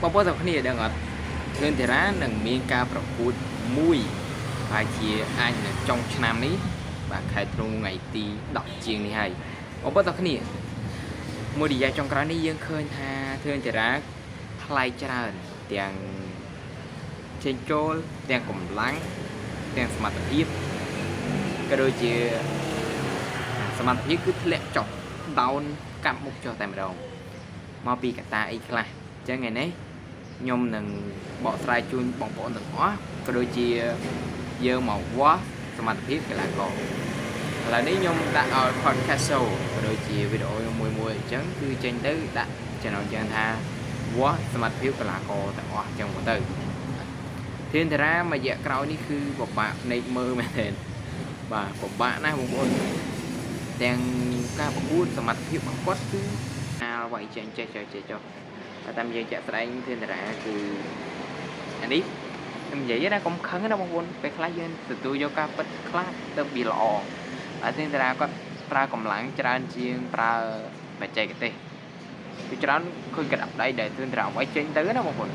បងប្អូនទាំងគ្នាដឹងអត់ធឿនធារានឹងមានការប្រកួតមួយហើយជាអាចនៅចុងឆ្នាំនេះបាទខែធ្នូថ្ងៃទី10ជាងនេះហើយបងប្អូនទាំងគ្នាមួយរយៈចុងក្រោយនេះយើងឃើញថាធឿនធារាថ្លៃច្រើនទាំងចេញចូលទាំងកម្លាំងទាំងសមត្ថភាពក៏ដូចជាសមត្ថភាពគឺធ្លាក់ចុះ down កាប់មុខចុះតែម្ដងមកពីកត្តាអីខ្លះអញ្ចឹងថ្ងៃនេះខ្ញុំនឹងបកស្រាយជូនបងប្អូនទាំងអស់ក៏ដូចជាយើងមកវាស់សមត្ថភាពកីឡាករឥឡូវនេះខ្ញុំដាក់ឲ្យ podcast show ក៏ដូចជាវីដេអូខ្ញុំមួយមួយអញ្ចឹងគឺចេញទៅដាក់ចំណងជើងថាវាស់សមត្ថភាពកីឡាករទាំងអស់អញ្ចឹងមកទៅធានតារាមួយរយៈក្រោយនេះគឺពិបាកភ្នែកមើលមែនទែនបាទពិបាកណាស់បងប្អូនទាំងការប្រកួតសមត្ថភាពរបស់គាត់គឺអាលវាយចេញចេះចេះចេះចុះតែតាមយើងជាក់ស្ដែងធានតារាគឺអានេះខ្ញុំនិយាយណាកុំខឹងណាបងប្អូនពេលខ្លះយើងទទួលយកការពិតខ្លះទៅវាល្អតែធានតារាគាត់ប្រើកម្លាំងច្រើនជាងប្រើបច្ចេកទេសគឺច្រើនឃើញក្តាប់ដៃដែលធានតារាវាយចេញទៅណាបងប្អូន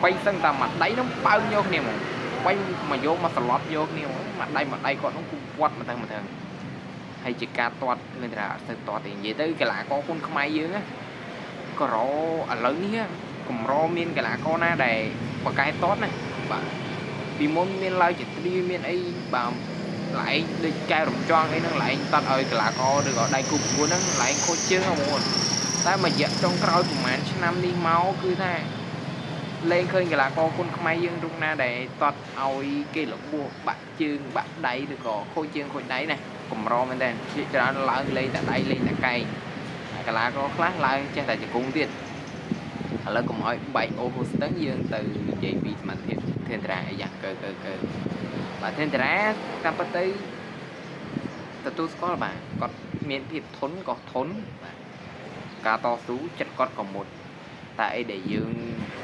បីសឹងតែមួយដៃនោះប៉ើងយកគ្នាហ្មងបីមកយកមកសន្លប់យកគ្នាហ្មងមួយដៃមួយដៃគាត់នោះគឺវត្តមកទៅមកទៅហើយជាការទាត់ធានតារាអត់ទៅទាត់ទេនិយាយទៅកីឡាករគុនខ្មែរយើងណាក្រឥឡូវនេះកម្រមានកីឡាករណាដែលបកកែទាត់ណាបាទពីមុនមានឡើយជាត្រីមានអីបាទឡែងដូចកែរំចង់អីហ្នឹងឡែងតត់ឲ្យកីឡាករឬក៏ដៃគូប្រកួតហ្នឹងឡែងខូចជើងហ្នឹងបងប្អូនតែមួយរយៈចុងក្រោយប្រហែលឆ្នាំនេះមកគឺថាលែងឃើញកីឡាករគុនខ្មែរយើងរូបណាដែលតត់ឲ្យគេរបួសបាក់ជើងបាក់ដៃឬក៏ខូចជើងខូចដៃណាកម្រមែនតើជាច្រើនឡើងលេងតែដៃលេងតែកែងកីឡាករខ្លះឡើងចេះតែជង្គង់ទៀតឥឡូវកុំឲ្យបែកអូហូស្ទឹងយើងទៅនិយាយពីសមត្ថភាពធេនត្រាអីយ៉ាងកើកើកើបាទធេនត្រាតាមពិតទៅទទួលស្គាល់បាទគាត់មានភាពធន់ក៏ធន់បាទការតស៊ូចិត្តគាត់ក៏មុតតែអីដែលយើង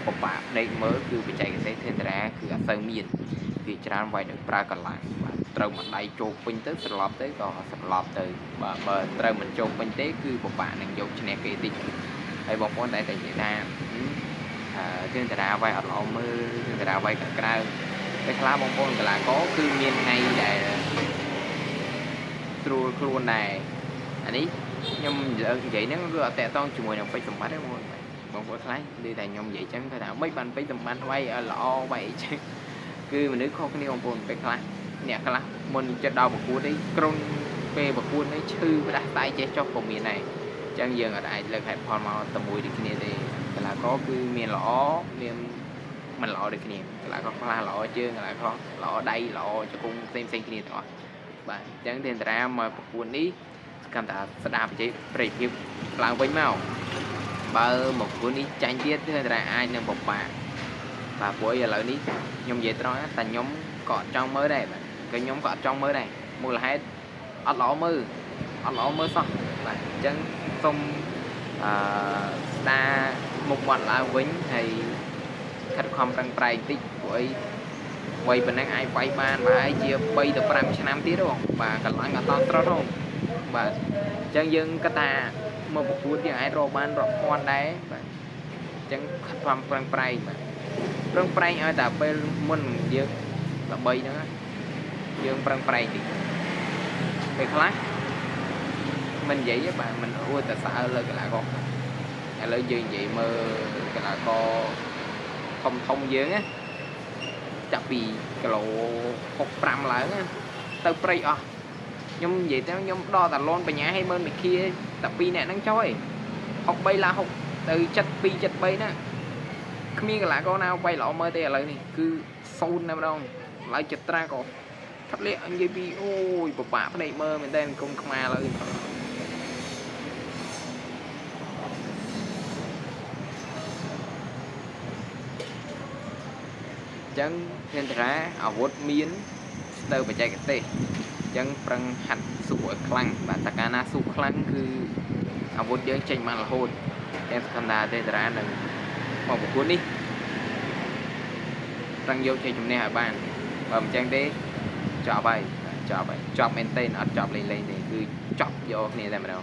ពិបាកភ្នែកមើលគឺបច្ចេកទេសធេនត្រាគឺអត់សូវមានវាច្រើនវាយដោយប្រើកម្លាំងបាទត្រូវមួយដៃចូលពេញទៅស្លាប់ទៅក៏ស្លាប់ទៅបាទបើត្រូវមិនចូលពេញទេគឺពិបាកនឹងយកឈ្នះគេតិចហើយបងប្អូនតែតែនិយាយថាធឿនតារាវាយអត់ល្អមើលធឿនតារាវាយក្រៅពេលខ្លះបងប្អូនកីឡាករគឺមានថ្ងៃដែលស្រួលខ្លួនដែរអានេះខ្ញុំលើកនិយាយហ្នឹងគឺអត់តាក់ទងជាមួយនឹងពេជ្រសម្បត្តិទេបងប្អូនបងប្អូនខ្លះនិយាយតែខ្ញុំនិយាយចឹងគាត់ថាមិនបានពេជ្រសម្បត្តិវាយឲ្យល្អវាយអីចឹងគឺមនុស្សខុសគ្នាបងប្អូនពេលខ្លះអ្នកខ្លះមុនចិត្តដល់ប្រកួតអីក្រុងពេលប្រកួតនេះឈឺផ្ដាស់តៃចេះចុះក៏មានដែរអញ្ចឹងយើងអត់អាចលើកហេតុផលមកតែមួយដូចគ្នាទេកីឡាករគឺមានល្អមានមិនល្អដូចគ្នាកីឡាករខ្លះល្អជើងកីឡាករល្អដៃល្អជង្គង់ផ្សេងផ្សេងគ្នាទាំងអស់បាទអញ្ចឹងទេតារាមកប្រកួតនេះកម្មតាស្ដារប្រជាប្រិយភាពឡើងវិញមកបើមកប្រកួតនេះចាញ់ទៀតទេតារាអាចនឹងពិបាកបាទព្រោះឥឡូវនេះខ្ញុំនិយាយត្រង់តែខ្ញុំក៏អត់ចង់មើលដែរបាទក៏ខ្ញុំក៏អត់ចង់មើលដែរមូលហេតុអត់ល្អមើលអត់ល្អមើលសោះបាទអញ្ចឹងសូមអឺស្ដារមុខមាត់ឡើងវិញហើយខិតខំប្រឹងប្រែងតិចព្រោះអីវ័យប៉ុណ្ណឹងអាចវាយបានបាទជា3ទៅ5ឆ្នាំទៀតហ៎បាទកម្លាំងអត់តត្រត់ហ៎បាទអញ្ចឹងយើងគិតថាមកប្រកួតយើងអាចរកបានរាប់ពាន់ដែរបាទអញ្ចឹងខិតខំប្រឹងប្រែងបាទប្រឹងប្រែងឲ្យតែពេលមុនយើងល្បីហ្នឹងយើងប្រឹងប្រែងតិចពេលខ្លះមិននិយាយទេបាទមិនអួតតែសើលើកីឡាករឥឡូវយើងនិយាយមើលកីឡាករធំធំយើងណាចាប់ពីគីឡូ65ឡើងណាទៅព្រៃអស់ខ្ញុំនិយាយទៅខ្ញុំដកតាលនបញ្ញាឲ្យមើលមីខៀតែ2នាក់ហ្នឹងចុះឯង63ឡើង6ទៅ72 73ណាគ្មានកីឡាករណាវាយល្អមើលទេឥឡូវនេះគឺសូន្យតែម្ដងឡើយចត្រាក៏ថត់លាក់និយាយពីអូយពិបាកភ្នែកមើលមែនតើគុំខ្មែរឥឡូវអញ្ចឹងធានតារាអាវុធមានស្ទើរបច្ចេកទេសអញ្ចឹងប្រឹងហាត់ស៊ូឲ្យខ្លាំងបាទតែកាលណាស៊ូខ្លាំងគឺអាវុធយើងចេញបានរហូតតែសកម្មតាទេតារានឹងមកប្រកួតនេះប្រឹងយកជ័យជំនះឲ្យបានបើមិនអញ្ចឹងទេចប់ហើយចប់ហើយចប់មែនទេអត់ចប់លេងលេងទេគឺចប់យកគ្នាតែម្ដង